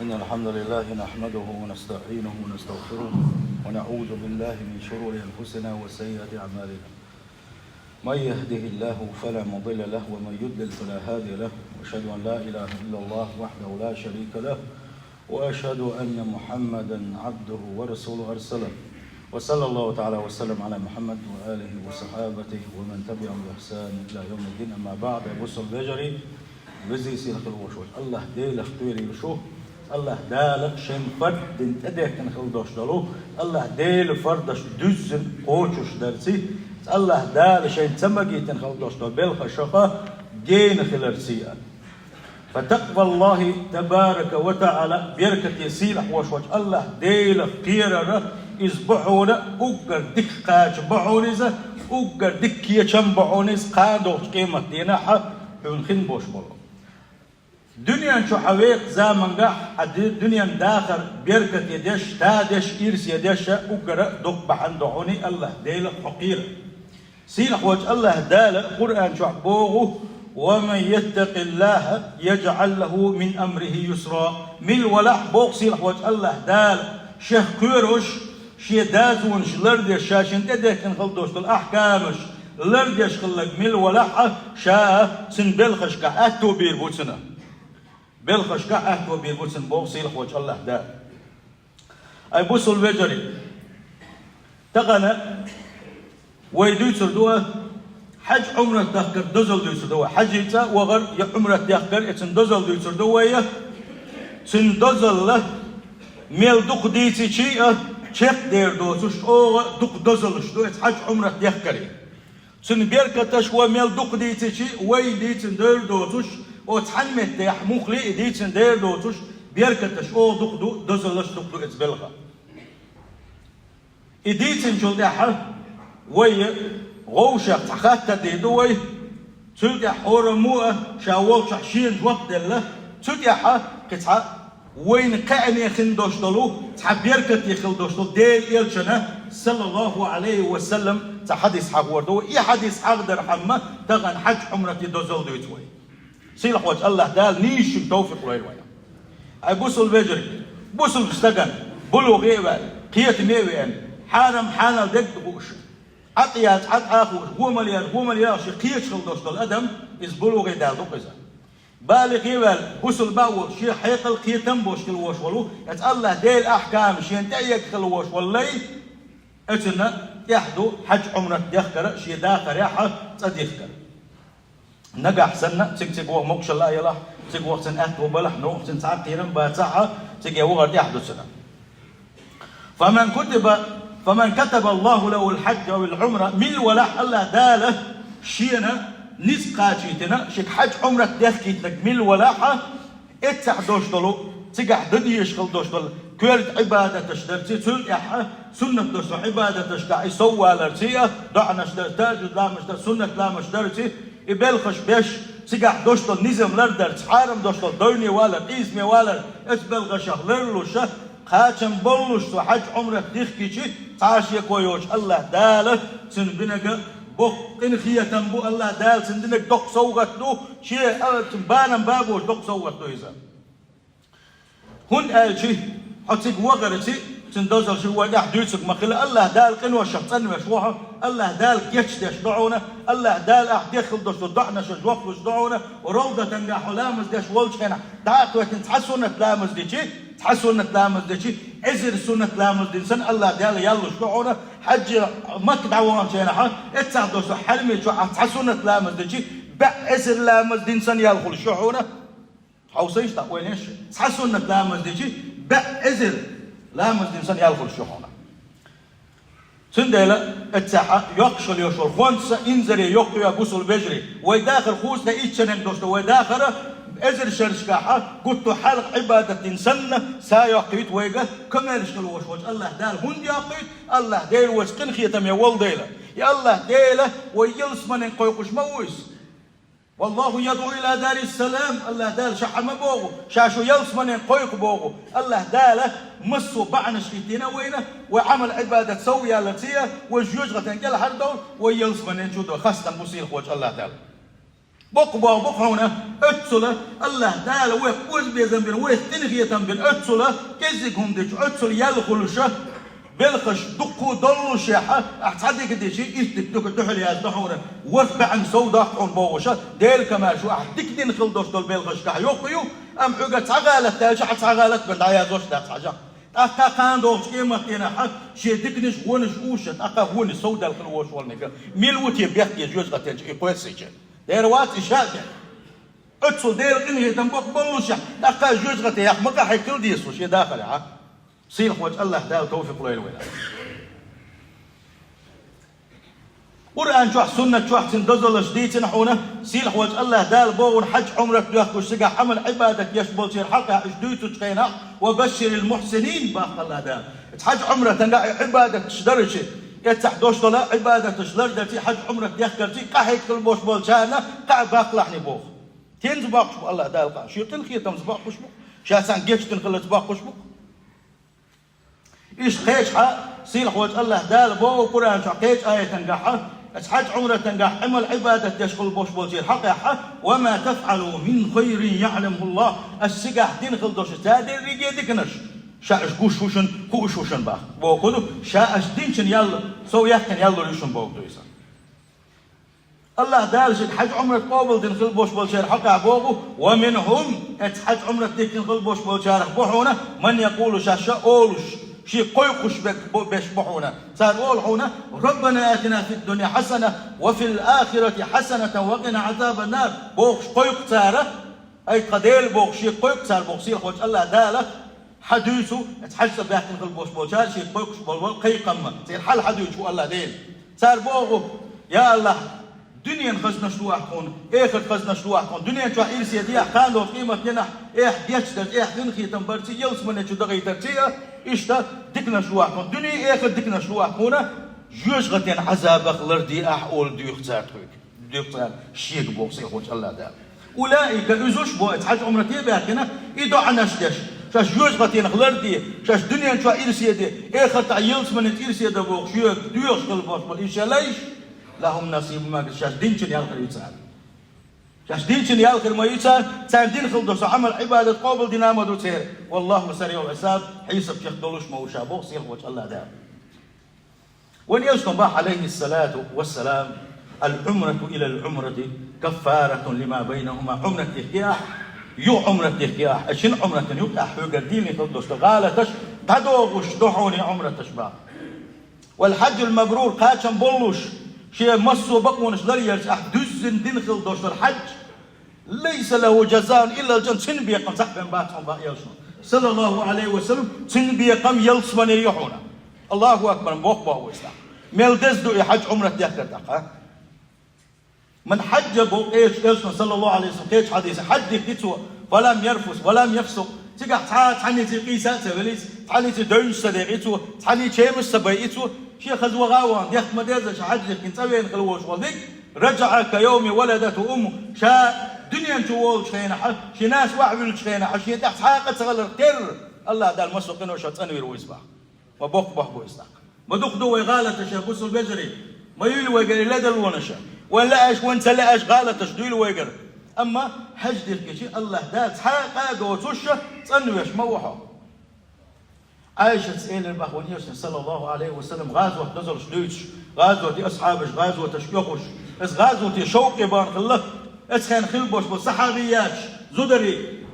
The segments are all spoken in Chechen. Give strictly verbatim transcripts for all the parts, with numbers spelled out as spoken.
إن الحمد لله نحمده ونستعينه ونستغفره، ونعوذ بالله من شرور أنفسنا وسيئات أعمالنا. من يهده الله فلا مضل له، ومن يضلل فلا هادي له، وأشهد أن لا إله إلا الله وحده لا شريك له، وأشهد أن محمدا عبده ورسوله أرسله. وصلى الله تعالى وسلم على محمد وآله وصحابته ومن تبعهم بإحسان إلى يوم الدين. أما بعد، бусалба вежарий, везий, сийлахь волчу АллахӀ Делах кхерийла шу, АллахӀ Дала шайна фард дина тӀедехкина хила долуш долу, АллахӀ Делан фардаш дуьззина кхочуш дарций, АллахӀ Дала шайна ца магийтина хила долуш долу белхашха гена хиларций а. فتقوى الله تبارك وتعالى, беркате сийлахь волуш волчу АллахӀ Делах кхерар, иза бу хьуна уггар дика кхача, бу хьуна иза уггар дика кечам, бу хьуна иза кхана догӀучу къематдийнахь хьуна хин болуш болу. Дуьнен чу хьан векху замангахь хьан ду-, дуьнен дахар беркате деш, та деш, ирсе деш а уггар а дукха бахьана ду хьуна АллахӀ Делах хьо кхерар. Сийлахь волчу АллахӀ Дала Къуръан чохь боху: «ومن يتق الله يجعل له من أمره يسرا». Мила валахь, боху сийлахь волчу АллахӀ Дала, шех кхоьруш, шен дазонаш лардеш, ша шен тӀедехкина хила долуш долу ахкамаш лардеш хилларг мила валахь а, ша цуьнан белхашкахь аьтто бийр бу цунна. Белхашкахь аьтто бийр бу цунна, боху сийлахь волчу АллахӀ Дала. Ай, бусалба вежарий, тахана вай дуьйцур ду а, хьаьж-Ӏумрат дахкар дозалла дуьйцур ду вай. ХьаьжцӀа вахар я Ӏумрат дехкар, и цуьнан дозалла дуьйцур ду вай. Цуьнан дозалла мел дукха дийцича а, чекхдер доцуш, чӀогӀа дукха дозаллаш ду эцу хьаьж-Ӏумрат дехкарийн. Цуьнан беркаташ вай мел дукха дийцича а, вай дийцина дер доцуш, оцу цхьана меттехь муххале а дийцина дер доцуш, беркаташ чӀогӀа дукха ду, дозаллаш дукха ду эцу белхан. И дийцинчул тӀаьхьа вай вовшех цхьа хаттар дийр ду вай, цул тӀаьхьа хӀораммо а ша волчохь шена жоп делла, цул тӀаьхьа кхин цхьа вайна кхаъне хин долуш долу, цхьа беркате хила долуш долу Делан Элчанан, саллаллаху Ӏалайхи ва саллам, цхьа хьадис хьахор ду вай. И хьадис хьахдархьама, тахана хьаьж-Ӏумрате дозалла дуьйцу вай. Сийлахь волчу АллахӀ Дала нийсачуьнга тавфикъ лойла вайна. Ай, бусалба вежарий, бусалба стагана, булугӀе а ваьлла, кхетаме а веана, хьарам-хьанал дерг а хууш, Ӏад яц, Ӏад а хууш, гӀомал яц, гӀомал яц, ши кхеташ хила долуш долу адам, иза булугӀе даьлла ду-кх иза. БалигӀ а ваьлла, бусалба а волуш, шен хьекъал, кхетам болуш хила волуш волу, эцу АллахӀ Делан ахкамаш шена тӀеэцна хила волуш волу лай, эцунна тӀехь ду хьаьж-Ӏумрат дехкар а, шен дахарехь а цӀа дихкар. Нагахь санна, цига-цига ваха могушалла а ялахь, цига ваха цуьнан аьтто балахь, ногӀу цуьнан цхьа а кхерам бацахь а, цига вахар тӀехь ду цуьнан. فمن كتب، فمن كتب الله له الحج أو العمرة, мила валахь АллахӀ Дала шена ницкъ кхачийтина, шега хьаьж-Ӏумрат дехкийтинарг мила валахь, эццахь долуш долу, цигахь дан дезаш хила долуш долу коьрта Ӏибадаташ дарций, цул тӀаьхьа суннат долуш долу Ӏибадаташкахь и сов валарций а, доӀанаш дар, тахӀажжуд ламазаш дар, суннат ламазаш дарций, и белхаш беш, цигахь долуш долу низам лардарца, хьарам долуш долу дойне валар, къийсаме валар, эцу белхашах ларлуш а, кхачам боллуш цо хьаьж-Ӏумрат дихкичи, цхьа а шеко йоцуш АллахӀ Дала цуьнан бинарг боккха къинхетам бу, АллахӀ Дала цуьнан динарг доккха совгӀат ду, шен, а, цуьнан барам бан боцуш доккха совгӀат ду иза. ХӀунда аьлча хьо цига вахарций, цуьнан дозалла шу вай тӀехь дуьйцург ма хила, АллахӀ Дала къиношах цӀанвеш ву хьо, АллахӀ Дала гечдеш ду хьуна, АллахӀ Дала ахь дехна долуш долу доӀанашна жоп луш ду хьуна, ролдатангахь хьо ламаз деш волчу хенахь, дӀа а кхоьттина цхьа суннат ламаз дичи, цхьа суннат ламаз дичи, эзар суннат ламаз дина санна АллахӀ Дала ял луш ду хьуна, хьаьжча Макка дӀаваханчу хенахь, эццахь долуш хьарамий чохь ахь цхьа суннат ламаз дичи, баьӀ эзар ламаз дина санна ял хуьлуш ю хьуна. Хьовсийша тӀаккха вайнаш, цхьа суннат ламаз дичи, баьӀ эзар ламаз дина санна ял хуьлуш ю хьуна. Цундела эццахь йоккхуш йолуш йолу хӀонца инзаре йоккхуьйту бусалба вежарий. Вай дахар кхузткъе итт шаренга долуш ду, вай дахар эзар шерашкахь гуттар а хьалха Ӏибадат дина санна, са йоккхуьйту вайга, комаьрша хила волуш волчу АллахӀ Дала хӀунда йоккхуьйту? АллахӀ Дела вайца къинхетаме волу дела. И АллахӀ Дела вай ялсаманин кхойкхуш ма ву иза. «Валлаху ядӀу иля дарис салам», АллахӀ Дала ша хьан ма боху, ша шу ялсаманин кхойкху боху. АллахӀ Дала массо а бахьанаш хӀиттийна вайна, вай Ӏамал-Ӏибадат сов яларций а, вай жоьжахатин кӀелхьардовла, вай ялсаманин чу до, хастам бу сийлахь волчу АллахӀ Дала. Боккха боху бу хьуна, оццула АллахӀ Дала вайх озабезам бина, вайх къинхетам бина, оццула кӀеззиг хӀума дича, оццула ял хуьлуша, белхаш дуккха а доллушехьа, ахь цхьа дика дичи, итт дика дуьхьал язду хьуна, ворхӀ бӀаьнга сов даккха хьуна бохуша, Делан комаьршо ахь дика дина хила долуш долу белхашкахь йоккха ю, амма хьоьга цхьа гӀалат даьлча, ахь цхьа гӀалат бен дӀаяздеш дац хьажа. ТӀаккха кхана догӀучу къематдийнахьа шен диканаш, вонаш уша, тӀаккха вонаш сов даьлла хила вош волу мега. Мила ву те бехке жоьжахатенчу и кхоьссича? Дера вац и ша а бен. Оццул Делан къинхетам боккха боллушехь, тӀаккха жоьжахате яхь ма къахьегна хила деза шен дахарехьа. Сийлахь волчу АллахӀ Дала товфикъ лойла вайна. Къуръан чохь, суннат чохь цуьнан дозаллаш дийцина хьуна, сийлахь волчу АллахӀ Дала бохург хьаьж, Ӏумрат доьхкуш цигахь Ӏамал-Ӏибадат деш болчеран хьокъехь уьш дуьйцучу хенахь, «Ва башширил мухьсинин», боху АллахӀ Дала. Хьаьж-Ӏумратан гахь и Ӏибадаташ дарчи, эццахь дош долу Ӏибадаташ лардарций, хьаьж-Ӏумрат дехкарций, къахьегна хила болуш болчарна къа баккхалахьний боху. ХӀинца боккхуш бу АллахӀ Дала къа, шен къинхетамца боккхуш бу, ша царна гечдина хиларца боккхуш бу. Иштта кхечахьа, сийлахь волчу АллахӀ Дала боху Къуръан чохь кхечу аятан гахьа, аса хьаьж-Ӏумратан гахь Ӏамал-Ӏибадат деш хила болуш болчеран хьокъехьа: «Ва ма тафӀалу мин хайрин яӀламхӀуллахӀ», аса цигахь дина хила долуш цхьа дерриге а диканаш, ша аса гуш ву шуна, хууш ву шуна боху. Боху ду, ша аса динчун ял, сов яьккхина ял лур ю шуна боху ду иза. АллахӀ Дала шига хьаьж-Ӏумрат къобалдина хила болуш болчеран хьокъехь боху: «Ва минхӀум», эццахь хьаьж-Ӏумрат дихкина хила болуш болчарах бу хьуна, «ман якъулу», ша, ша олуш, шен кхойкхуш бе-, бу-, беш бу хьуна. Цара олу хьуна: «Раббана атина фид-дунья хьасана, ва фил-ахирати хьасанатан, ва къина Ӏазабан-нар», бохуш кхойкху цара. Ай тхан Дела боху, шен кхойкху цара боху сийлахь волчу АллахӀ Дала. Хьан дуьйцу, эццахь хьаьж цӀа баьхкина хила болуш болчара шен кхойкхуш болу кхайкхам, церан хьал хьан дуьйцу ву АллахӀ Дела? Цара боху: «Я АллахӀ, дуьненан хазнаш лур ду ахь тхуна, эхартан хазнаш лур ду ахь тхуна, дуьнен чохь ирсе де ахь, кхана долчу къематдийнахь ахь гечдарца, ахь къинхетам барций, ялсамани чу дахийтарций а, иштта диканаш лур ду ахь тхуна, дуьне а, эхарт а диканаш лур ду ахь тхуна, жоьжахатин Ӏазабах ларде ахь», олу дуьйху цара тхоьга. Дуьйху цара шега боху сийлахь волчу АллахӀ Дала. «Улаика», иза уьш бу, эццахь хьаьж-Ӏумрат баьхкина, и доӀанаш деш, шаьш жоьжахатинах ларде, шаьш дуьнен чохь ирсе де, эхартахь ялсаманица ирсе де бохуш, шоьга доьхуш хила болуш болу и шайн лайш, «лахӀум насибун мимма касабу», шаьш динчун ял хир ю цара. Шаьш динчун ял хир ма ю цара, царна дина хила долу со Ӏамал-Ӏибадат къобалдина ма ду церан. «ВаллахӀу сариӀул хьисаб», хьесап чекхдолуш ма ву ша боху сийлахь волчу АллахӀ Дала. Вайн Элчано боху, Ӏалайхиссалату вассалам: «Ал-Ӏумрату илал-Ӏумрати каффаратун лима байнахӀума». Ӏумрат дихке ахь, юха Ӏумрат дихке ахь, ай шина Ӏумратан юкъахь хьоьгара дийна хила долуш долу гӀалаташ дӀадохуш ду хьуна и Ӏумраташ боху. «Вал-хьаджул-мабрур», кхачам боллуш, шен массо а бакъонаш ларъярца ахь дуьззина дина хила долуш долу хьаьж, «лайса лахӀу жазаун иллал-жанна», цуьнан бекхам цхьаъ бен бац хьуна боху Элчано, саллаллахӀу Ӏалайхи ва саллам, цуьнан бекхам ялсамани ю хьуна. АллахӀу акбар, боккха боху иза. Мел деза ду и хьаьж-Ӏумрат дехкар тӀаккха? «Ман хьаджа», боху Элчано, саллаллахӀу Ӏалайхи ва саллам, кхечу хьадисехь, хьаьж дихкичо, «фалам ярфус, валам яфсукъ», цигахь цхьа, цхьанница къийса а ца веллица, цхьанница девнаш ца декъичо, цхьанница чемаш ца байъичо, шен хаза ваха а вахана, дехка ма деззара ша хьаьж дихкина цӀа вена хила волуш волу дика, «раджаӀа ка явми валадатхӀу уммухӀу», ша дуьнен чу волучу хенахьа, шен нана охьавуьллучу хенахьа, шен тӀехь цхьа а къа ца хиларх терра, АллахӀ Дала массо а къиношах цӀанвийр ву иза боху. Ма боккха боху иза тӀаккха. Ма дукха ду вай гӀалаташ, бусалба вежарий? Ма юйла вайгара и ледарлонаш? Вайн лаьаш, вайн ца лаьаш гӀалаташ дуйла вайгара? Амма хьаьж дихкича АллахӀ Дала цхьа а къа а доцуш цӀанвеш ма ву хьо. Ӏайшас элира боху вайн Элчано, саллаллахӀу Ӏалайхи ва саллам, гӀазот дозаллаш дуьйцуш, гӀазоте асхьабаш, гӀазоташка оьхуш, иза гӀазоте шовкъе бахна хилла, оцу хенахь хила болуш болу сахьабияташ, зударий.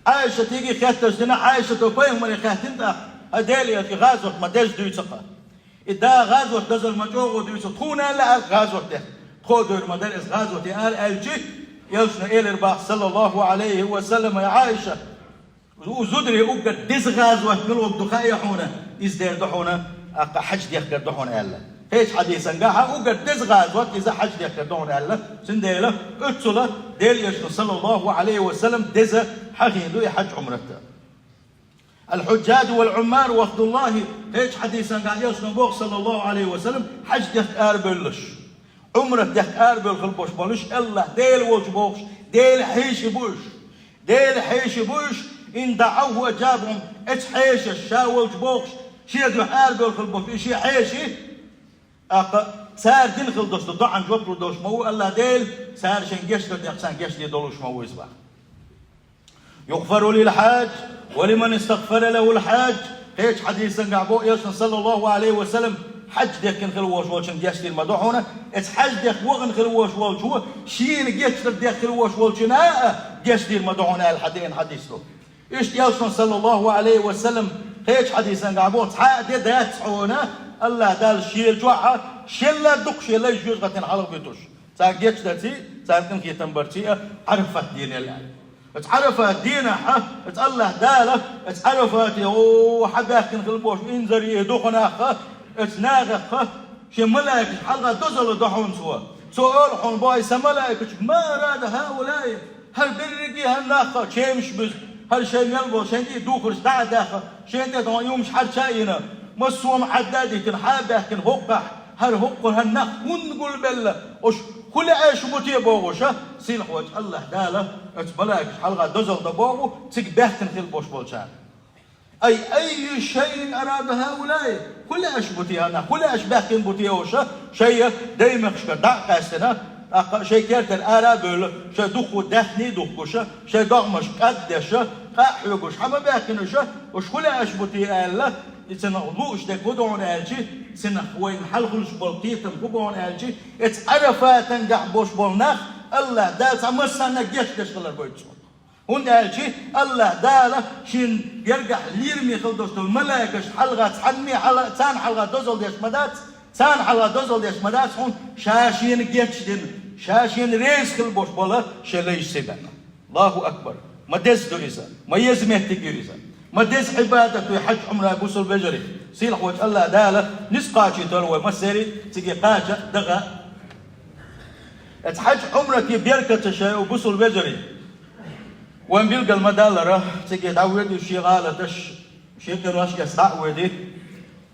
Ӏайшатиге хеттарш дина, Ӏайшата пайхамаре хаьттина тӀаккха: «ХӀай Делан элча, и гӀазот ма деза дуьйцу-кх?» И да гӀазот дозалла ма чӀогӀа дуьйцу, тхуна а лаьара гӀазот дехка. Тхо а дуьйр ма дара иза гӀазоте ара аьлча, Элчано элира боху, саллаллахӀу Ӏалайхи ва саллам: «Я Ӏайша, у зударий уггар деза гӀазот мила вогӀу ду хаьий хьуна, иза дер ду хьуна, тӀаккха хьаьж дехкар ду хьуна», аьлла. Кхечу хьадисан гахьа уггар деза гӀазот иза хьаьж дехкар ду хьуна аьлла. Цундела оццула Делан Элчано, саллаллахӀу Ӏалайхи ва саллам, деза хьахийна ду и хьаьж-Ӏумрат. «Ал-хьуджжаджу вал-Ӏуммару вафдуллахӀи», кхечу хьадисан гахьа Элчано боху, саллаллахӀу Ӏалайхи ва саллам, хьаьж дехка арабевлларш, Ӏумрат дехка арабевлла хила болуш болу уьш, АллахӀ Дела волчу бохуш, Делан хьеший бу уьш. Делан хьеший бу уьш, «ин даӀавхӀу аджабахӀум», эцу хьешаша ша волчу бохуш, шен дуьхьа арабевлла хила болуш, и шен хьеший, тӀаккха Цара дина хила долуш долу доӀанна жоп лур долуш ма ву АллахӀ Дела, цара шайн гечдар дехча, царна гечдийр долуш ма ву иза боху. يغفر للحاج ولمن استغفر له الحاج. Кхечу хьадисангахь боху Элчано, саллаллаху Ӏалайхи ва саллам, хьаьж дехкина хила волуш волчунна гечдийр ма ду хьуна, эцу хьаьж дехка вахана хила волуш волчо, шена гечдар дехка хила волуш волчунна а гечдийр ма ду хьуна аьлла хьадеана хьадис ду. Иштта Элчано, саллаллаху Ӏалайхи ва саллам, кхечу хьадисангахь боху, цхьа а де дац хьуна, АллахӀ Далла шен чохь а, шелла дукха шен лайш жоьжахатина хьалха буьтуш. Цара гечдарций, цара къинхетам барций а Ӏарафат денел аьлла. Оцу Ӏарафат дийнахь а, оцу АллахӀ Дала, оцу Ӏарафате, о, хьан баьхкина хила бохуш, инзаре дукха нах а, оцу нахах а, шен малайкаш хьалха дозалла до хьуна цо. Цо олу хьуна боху, сан малайкаш, ма арада хӀаулаи, хӀара берриге хӀара нах а, чемаш буьзу, хӀара шайн мел болу, шайн тӀе духарш дӀа а даьхна, шайн тӀе тхуна юмаш хьарча а йина, массо а хӀума Ӏадда а диттина, хьан баьхкина хӀокхахь, хӀара хӀокху хӀара нах хӀунда гулбелла, уьш хӀун лаьаш бу те бохуша, сийлахьволчу АллахӀ Дала оцу малайкаш хьалха дозалла до боху, цига баьхкина хила болуш болчарна. Ай, айю шайин арада хӀаулаи, хӀун лаьаш бу те хӀара нах, хӀун лаьаш баьхкина бу те уьша, шайн даймахкашкара дӀа а къаьстина, тӀаккха шайн кертара ара а бевлла, шайн духхо даьхни а духкуша, шайн догӀмаш кӀад а деша, къа а хьоьгуш, хьан ма баьхкина уьша, уьш хӀун лаьаш бу те аьлла, и цунах лууш дерг хӀун ду хьуна аьлчи, цунах вайна хьалха хуьлуш болу кхетам хӀун бу хьуна аьлчи, эцу Ӏарафатангахь болуш болу нах АллахӀ Дала цхьа массарна гечдеш хилар гойту цо. ХӀунда аьлчи АллахӀ Дала шен гергахь лераме хила долуш долу малайкаш хьалха цхьанне хьала-, царна хьалха дозалла деш ма дац, царна хьалха дозалла деш ма дац хьуна, ша шена гечдина, ша шена реза хила болуш болу шен лайш сибаьнна. Аллаху акбар! Ма деза ду иза, ма еза меттиг ю иза, ма деза Ӏибадат ду и хьаьж-Ӏумра, бусалба вежарий. Сийлахьволчу АллахӀ Дала ницкъ кхачийталла вай массерий, циге кхача а, даха а. Эцу хьаьж-Ӏумрате беркаташ ю, бусалба вежарий. Вайн билгал ма-даллара, циге дӀавоьду шен гӀалаташ, шен къинош эцна дӀа а воьду,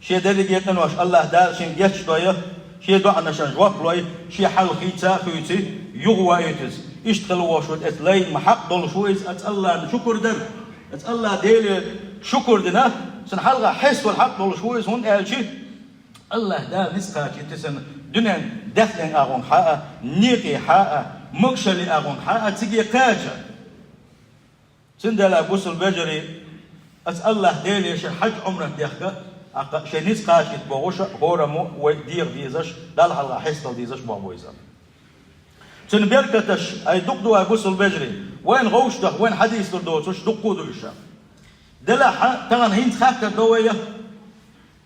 шен дерриге къинош АллахӀ Дала шен гечдойла, шен доӀанашна жоп лойла, шен хьал хийца а хуьйций, юхавоуьйту иза. Иштта хила волуш ву, эцу лайна ма хьакъ долуш ву иза, оцу АллахӀна шукур дар. Оцу АллахӀ Деле шукур дина, цунна хьалха хьестал хьакъ долуш ву иза, хӀунда аьлчи АллахӀ Дала ницкъ кхачийта цунна дуьненан даьхнин агӀонгахьа а, некъехьа а, могашаллин агӀонгахьа а циге кхача. Цундела, бусалба вежарий, оцу АллахӀ Деле шен хьаьж-Ӏумрат дехка, тӀаккха шен ницкъ кхачийта бохуш а, хӀораммо вай деха дезаш, Далла хьалха хьестал дезаш болх бу иза. Цуьнан беркаташ ай дукха ду, ай бусалба вежарий, вайна гӀовшах, вайна хьадийса лур доцуш дуккха а ду уьш. Делахь а, тахана хӀинца хаттар до вай,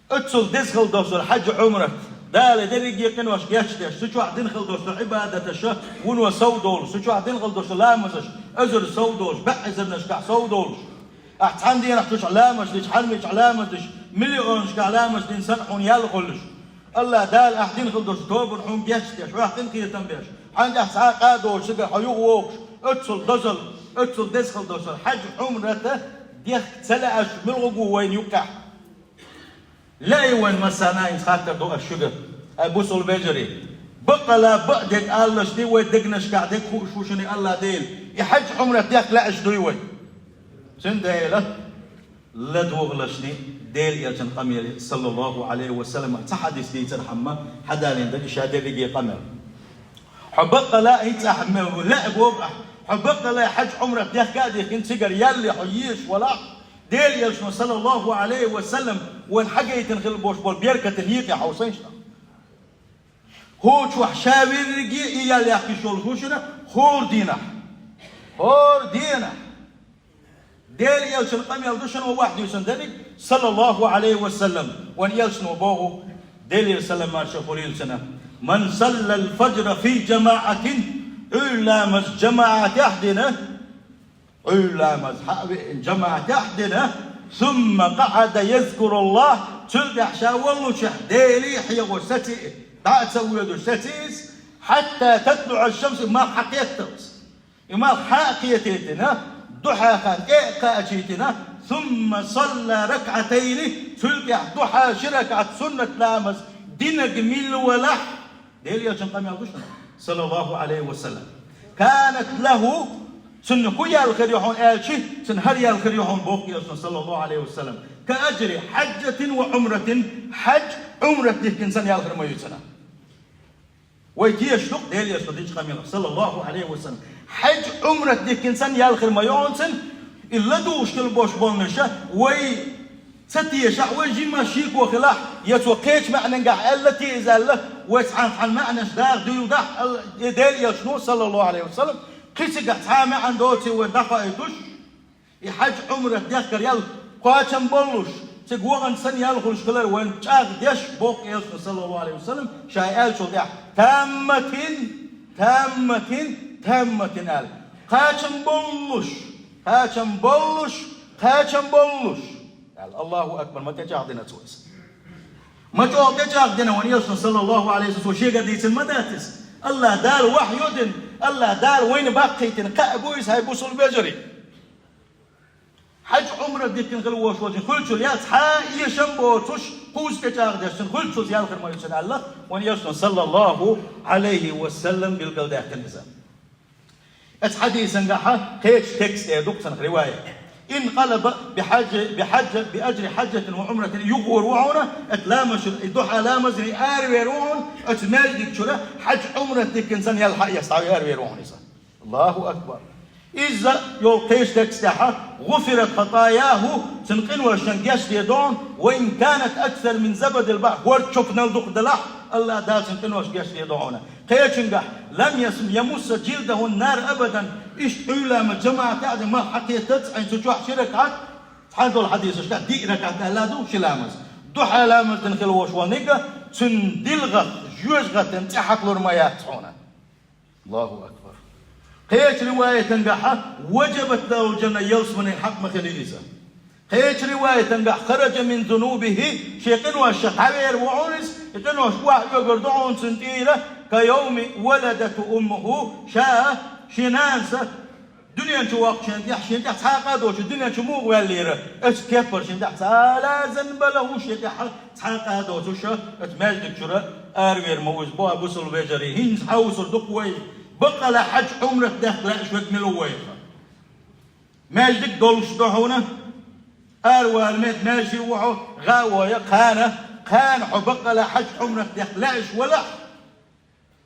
оццул деза хила долуш долу хьаьж-Ӏумрат, Дала дерриге къинош гечдеш, цу чохь дина хила долуш долу Ӏибадаташа вуно сов долуш, цу чохь дина хила долуш долу ламазаш эзар сов долуш, бӀе эзарнашкахь сов долуш. Ахь цхьана дийнахь чу ламаз дича, хьалмичахь ламаз дича, миллионашкахь ламаз дина санна хьуна ял а хуьлуш. АллахӀ Дала ахь дина хила долуш тобанна хьуна гечдеш, хьох къинхетам беш, хьан тӀехь цхьа а къа доцуш, цигара хьо юхавогӀуш, оццул дозалла, оццул деза хила долуш долу хьаьж-Ӏумрата дехка ца лаьаш муьлхарг ву вайна юккъехь? Лаьий вайна массарна, хӀинца хаттар до ас шуьга, ай бусалба вежарий. Баккъала бакъдерг алалаш ди вай дегнашкахь дерг хууш ву шуна АллахӀ Дела. И хьаьж-Ӏумрат дехка лаьаш дуй вай? Цундела ладогӀалашний Делан Элчан къамеле, саллаллаху Ӏалайхи ва саллам, цхьа хьадис дийцархьама, хьадалийна дара и ша дерриге къамел. Хьо баккъала а хӀинца ахь ме-, лаьа боху ахь, хьо баккъала а хьаьж-Ӏумрат дехка а дихкина, цигара ялле хьо езаш валахь, Делан Элчано, саллаллаху Ӏалайхи ва саллам, вайна хьагайтина хила болуш болу беркатан некъе хьовсийша. ХӀокху чохь ша верриге а и ял яккха йиш йолуш ву шуна хӀора дийнахь. ХӀора дийнахь! Делан Элчан къамел ду шуна вай ваьхьа дуьйцун дерриг, саллаллаху Ӏалайхи ва саллам, вайн Элчано боху, Делера салам-маршалла хуьлийла цунна: «Ман саллал фаджра фи джамаӀатин», Ӏуьйра ламаз жамаӀатехь дина, Ӏуьйра ламаз хьа а веана, жамаӀатехь дина, «сумма къаӀада язкуруллахь», цул тӀаьхьа ша валлучехь Деле хьехо саций, дӀа а ца воьдуш саций иза, «хьатта татлуӀа шамс», и малх хьакхетталц. И малх хьа а кхетийтина, духьа хан тӀе а кхачийтина, «сумма салла ракаӀатайни», цул тӀаьхьа духьа ши ракаӀат суннат ламаз динарг милла валахь, Делан Элчан къамел ду шуна, саллаллаху Ӏалайхи ва саллам. «Канат лаху», цунна хӀун ял хир ю хьуна аьлчи, цунна хӀара ял хир ю хьуна боху Элчано, саллаллаху Ӏалайхи ва саллам. «Ка аджри хьаджатин ва Ӏумратин», хьаьж, Ӏумрат дихкина санна ял хир ма ю цунна. Вай тешаш ду-кх Даьла Элчано динчу къамелах, саллаллаху Ӏалайхи ва саллам. Хьаьж-Ӏумрат дихкина санна ял хир ма ю хьуна цуьнан, и ладугӀуш хила болуш болнаш а, вай ца тешахь, вай жимма шеко хилахь, я цо кхечу маьӀнехь аьлла те иза аьлла, вай цхьана-цхьана маьӀнаш даха дуьйладахь, Алла-, и Даьла Элчано, саллаллаху Ӏалайхи ва саллам, кхин цигахь цхьа а маьӀна доций вай дӀахоуьйтуш, и хьаьж-Ӏумрат дехкар ял кхачам боллуш, цига вахана санна ял хуьлуш хилар вайна чӀагӀдеш, боху Элчано, саллаллаху Ӏалайхи ва саллам, ша аьллачул тӀаьхьа: «Тамматин, тамматин, тамматин», – аьлла. Кхачам боллуш, кхачам боллуш, кхачам боллуш, аьлла. Аллаху акбар, ма тӀечӀагӀдина цо иза. Ма чӀогӀа тӀечӀагӀдина вайн Элчано, саллаллаху Ӏалайхи ва саллам, цо шега дийцина ма дац иза. АллахӀ Дала вахью дина, АллахӀ Дала вайна баккхийтина кхаъ бу иза, хӀай бусалба вежарий. Хьаьж-Ӏумрат дихкина хила волуш волчун хуьлучул ял цхьа а эшам боцуш, кхузза тӀечӀагӀдеш цуьнан хуьлучул ял хир ма ю цуьнан аьлла, вайн Элчано, саллаллаху Ӏалайхи ва саллам, билгалдаьккхина иза. Оцу хьадисангахьа кхечу текстехь ду-кх цунах риваят: «Инкъалаба бихьаджа-, бихьаджа-, биаджри хьаджатин ва Ӏумратин», юхавер ву хьуна, оцу ламазчуьра, и духьа ламазна аравер ву хьуна, оцу маьждиг чуьра хьаьж-Ӏумрат дихкина санна ял хьаэца дӀа аравер ву хьуна иза. Аллаху акбар! Иза йолу кхечу текстехьа: «ГӀуфират хатаяху», цуьнан къиношна гечдийр ду хьуна, «ва ин канат аксар мин забадил бахьр», хӀордан чопанал дукха далахь, АллахӀ Дала цуьнан къиношна гечдийр ду хьуна. Кхечуьнгахь: «Лам яс-, ямусса жилдаху нар абадан», иштта Ӏуьйра ламаз жамаӀатехь а дан, мах хьакхетац Ӏайна цу чохь ши ракаӀат, цхьана долу хьадисашкахь диъ ракаӀат аьлла ду ши ламаз. Духьа ламаз дина хила волуш волниг а, цуьнан дилгӀах жоьжахатин цӀе хьакхалур ма яц хьуна. Аллаху акбар! Кхечу риваятангахьа: «Ваджабат лахул джанна», ялсаманин хьакъ ма хили иза. Кхечу риваятангахь: «Хараджа мин зунубихи», шен къиношах дӀавер ву хьуна иза, и къинош охьаоьгур ду хьуна цуьнан тӀера, «ка йовми валадатху уммуху», ша шен нанас дуьнен чу воккхучу шен тӀехь, шен тӀехь цхьа а къа а доцуш дуьнен чу муха ваьллера, оцу кеппара шен тӀехь цхьа а лазам бала хӀу шен тӀехь цхьа а къа а доцуш, оцу маьждиг чуьра аравер ма ву иза, боху бусалба вежарий. ХӀинца хьовсур ду-кх вай, баккъала хьаьж-Ӏумрат дехка лаьаш верг мила ву вайх? Маьждиг долуш ду хьуна, аравала мет маьждиг ву хьо, гӀа а вой, кхана, кхана хьо баккъала хьаьж-Ӏумрат дехка лаьаш валахь,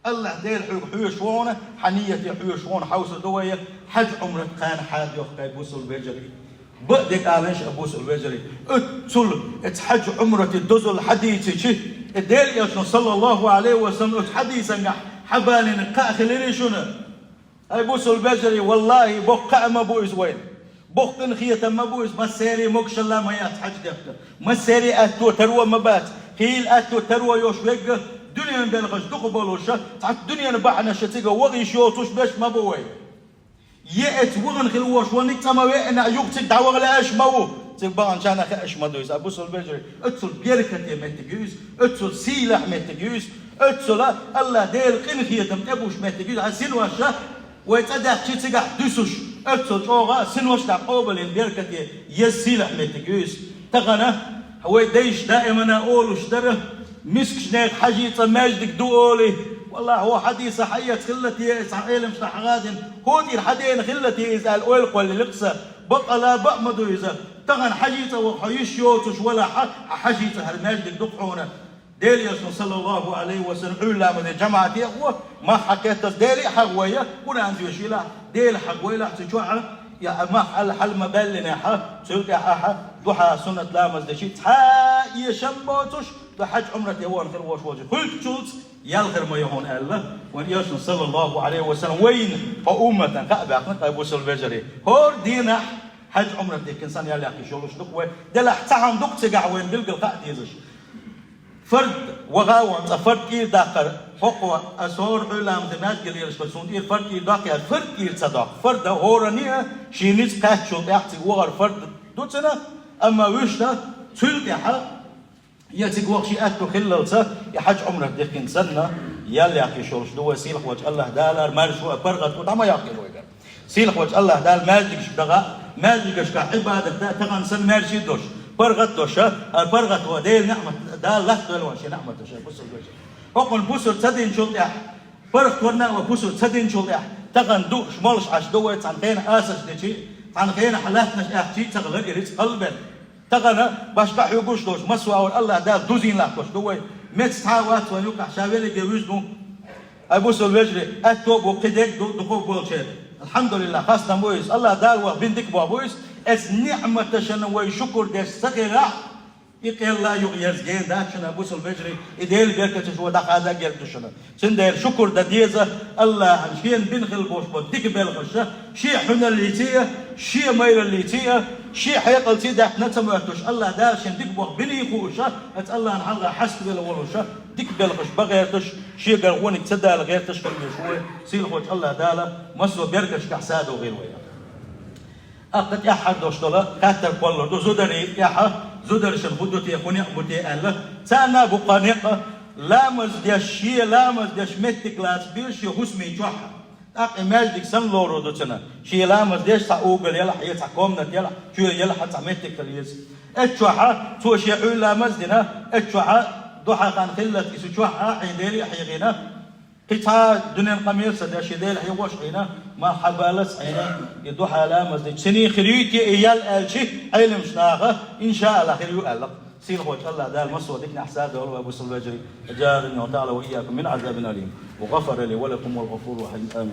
АллахӀ Дела хьоьга хьоьжуш ву хьуна, хьан нийяте хьоьжуш ву хьуна, хьовсур ду вай, хьаьж-Ӏумрат кхана хьадоьху, хӀай бусалба вежарий. Бакъдерг аланаш а, бусалба вежарий. Оццул оцу хьаьж-Ӏумрате дозалла хьадийцичи, и Делан Элчано, саллаллаху Ӏалайхи ва саллам, оцу хьадисангахь хьабалийна кхаъ хилирий шуна? ХӀай бусалба вежарий, валлахӀи, боккха кхаъ ма бу иза вайна. Боккха къинхетам ма бу иза, массеран а могушалла ма яц хьаьж дехка. Массеран а аьтто таро ма бац. Хийла аьтто таро йолуш верг а, дуьненан белхаш дукха болуш а, цхьацца дуьненан бахьанаш а цига ваха йиш йоцуш берш ма бу вай. Я оцу вахана хила волуш волниг цкъа ма веана, юха цига дӀаваха лаьаш ма ву. Цига баханчарна хаьаш ма ду иза, бусалба вежарий. Оццул беркате меттиг ю иза, оццул сийлахь меттиг ю иза, оццул АллахӀ Делан къинхетам тӀебуш меттиг ю иза. Хьан синош а вай цӀа даьхчи цигахь дуьсуш, оццул чӀогӀа синош дӀа къобалйина беркате еза сийлахь меттиг ю иза. Тахана вай дайша даимана олуш дара, мискачу нехан хьаьжцӀа маьждиг ду олий. ВаллахӀи, хӀокху хьадисах хьаэца хилла те, цхьа Ӏеламчу наха хьагӀадина, хӀокху тӀера хьадена хилла те иза аьлла ойла кхоллалуш ца. Баккъала бакъ ма ду иза. Тахана хьаьжцӀа ваха хьо йиш йоцуш валахь, хьан хьаьжцӀа хӀара маьждиг ду-кх хьуна. Делан Элчано, саллаллаху Ӏалайхи ва саллам, Ӏуьйра ламазе жамаӀате а гӀо, мах хьакхеттаза Дела а хьахавайя, Къуръан зоьшийлахь, Дела хьахавайлахь цу чохь а, я мах хьал, хьал ма баьллинехь а, цул тӀаьхьа ахьа духьа суннат ламаз деши, цхьа а эшам боцуш, ду хьаьж-Ӏумрате вахана хила волуш волчу хуьлучулц ял хир ма ю хьуна аьлла, вайн Элчано, саллаллаху Ӏалайхи ва саллам, вайна, хӀокху умматана хаа баьккхина, хӀай бусалба вежарий. ХӀора дийнахь хьаьж-Ӏумрат дихкина санна ял яккхийш йолуш ду-кх вай. Делахь цхьа хӀума ду-кх цигахь вайна билггал хаа дезаш. Фард ваха а вон цкъа фард кӀийра даккхар, хӀокхо аса хӀора Ӏуьйра ламазе маьждиге лелаш хилча, суна тӀера фард кӀийра доккху аьлла, фард кӀийра ца доккху. Фард хӀоранна а шен ницкъ кхаьччул тӀаьхьа цига вахар фард ду цуьнан, амма вуьшта цул тӀаьхьа я цига ваха шен аьтто хиллалца, и хьаьж-Ӏумрат дихкина санна, ял яккхийш йолуш ду вай, сийлахь волчу АллахӀ Далара маршо а, паргӀато а дӀа ма яккхийла вайгара. Сийлахь волчу АллахӀ Дала маьждигашка даха, маьждигашкахь Ӏибадат дан, тахана санна маьрша а деш, паргӀат а деш, хӀара паргӀато Делан неӀмат, Дала латтавелла вайн шен неӀматаш, хӀай бусалба вежарий. ХӀокхунна пусар ца динчул тӀаьхьа, паргӀат варна а ван пусар ца динчул тӀаьхьа, тахана дууш, молуш Ӏаш ду вай, цхьана хенахь асарш дечи, цхьана хенахь латтанаш аьхчи а ца хилар, и рицкъ халабелла. Тахана башха хьоьгуш долуш, массо а агӀор АллахӀ Дала дузийна латтош ду вай. Меца цхьа а вац вайн юкъахь, ша велларг вуьзна ву. Ай бусалба вежарий, аьтто а бу, кхы дерг а ду, дукха болчеран. Алхьамдулиллахь, хастам бу иза. АллахӀ Дала вайх бина дика бохь бу иза. Эцу ниӀматашна вай шукур деш ца хилахь, и къелла юкъ еза ген дац шуна, бусалба вежарий, и Делан беркаташ вай дӀахадар герга ду шуна. Цундела шукур дан деза АллахӀана, шена бина хила болуш болу дика белхаш, шен хьуналлиций а, шен майраллиций а, шен хьекъалций а даьхна ца моьттуш, АллахӀ Дала шена дика болх бина хууш, оцу АллахӀна хьалха хьаставелла волуш, дика белхаш бан гӀерташ, шегара гӀониг ца дала гӀерташ хила везаш ву вай, сийлахьчу АллахӀ Дала массо а беркаташкахь садогӀийла вай. ТӀаккха тӀаьххьара дош долу хаттар кхоллалур ду зударийн тӀехь, зударшна хӀун ду те, хӀун некъ бу те аьлла. Царна а бу кхо некъ: ламаз деш, шен ламаз деш меттиг лаца беза шен хӀусамийн чохь. ТӀаккха и маьждиг санна лорур ду цунна. Шен ламаз деш цхьа угол елахь, я цхьа комната елахь, чоь елахь, цхьа меттиг хила еза. Эцу чохь цо шен Ӏуьйра ламаз а дина, эцу чохь духьа хан хиллалц иза чохь а Ӏийна, Деле а хьехийна, кхин цхьа дуьненан къамел а ца деш, шен Деле хьехош Ӏийна, мархьабаллац Ӏийна, и духьа ламаз дича. Цуьнан хир юй те и ял аьлча, Ӏеламчу наха, иншааллахь, хир ю аьлла. Сийлахьчу АллахӀ Дала массо а диканехь садовла вай, бусалба вежарий. أجارني الله تعالى وإياكم من عذاب أليم، وغفر لي ولكم والغفور الرحيم. آمين.